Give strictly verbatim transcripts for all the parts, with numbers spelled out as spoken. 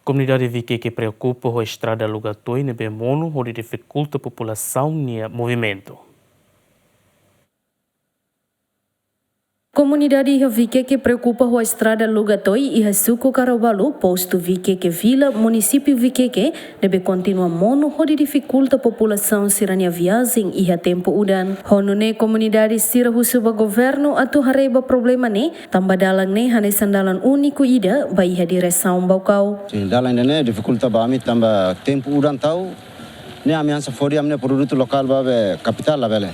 Komunidade Viqueque preokupa ho estrada Lugatoi ne'ebé monu hodi difikulta populasaun nia movimentu. Komunidade iha Viqueque preokupa ho estrada Lugatoi iha suku Karobalu, postu Viqueque Vila, munisípiu Viqueque, ne'ebé kontinua monu hodi difikulta populasaun sira-nia viajen iha tempu udan. Ho nune'e komunidade sira husu ba governu atu haree ba problema ne'e, tanba dalan ne'e hanesan dalan úniku ida ba iha diresaun Baucau. Sin, dalan ida-ne'e difikulta ba ami tanba tempu udan tau, ne'e ami hanesan foti ami-nia produtu lokál ba be kapitál labele.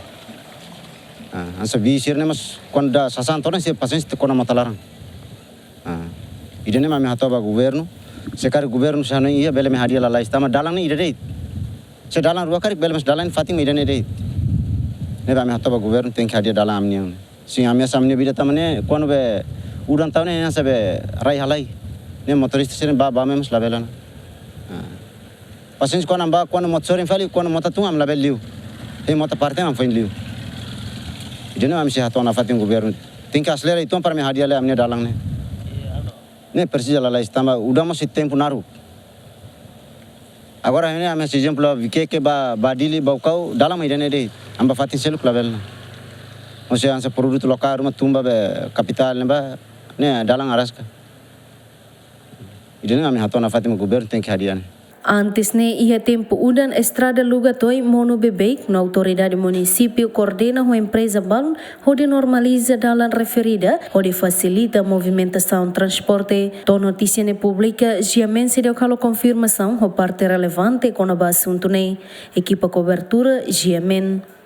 Ah, hanesan biis sira-ne'e mós kuandu dada sasán todan sira pasiénsia to'o kona mota laran. Ah, ida-ne'e mak ami hato'o ba governu, se karik governu sei hanoin iha bele mai hadi'a lalais tanba dalan ne'e ida de'it. Se dalan rua karik bele, mas dalan fatin mak ida-ne'e de'it. Ne'ebé ami hato'o ba governu tenke hadi'a dalan ami-nian. Sin, ami hanesan ami-nia vida tanba ne'e kuandu be udan tau ne'e hanesan be rai halai. Ne'e motorista sira ba ba mós labele ona. Ah. Pasiénsia kuandu ami ba, kuandu mota sorin fali, kuandu mota tun ami labele liu. Hei mota parte ami foin liu. Ida-ne'e ami sei hato'o nafatin governu. Tenke aselera uitoan para mai hadi'a lai ami-nia dalan ne'e. Ne'e presiza lalais tanba udan mós sei tempu naruk. Agora ne'e ami hanesan ezemplu Viqueque ba, ba Dili, Baucau, dalan mak ida-ne'e de'it. Ami ba fatin seluk labele ona. Maibé hanesan produtu lokál ruma tun ba be kapitál ne'ebá, ne'e dalan araska. Ida-ne'e ami hato'o nafatin mak governu tenke hadi'a ona. Antes ne'e iha tempu udan estrada Lugatoi monu beibeik, no autoridade munisípiu koordena ho empreza balun hodi normaliza dalan referida hodi fasilita movimentasaun transporte. To'o notísia ne'e publika, GMN seidauk halo konfirmasaun ho parte relevante kona-ba asuntu ne'e. Ekipa kobertura, GMN.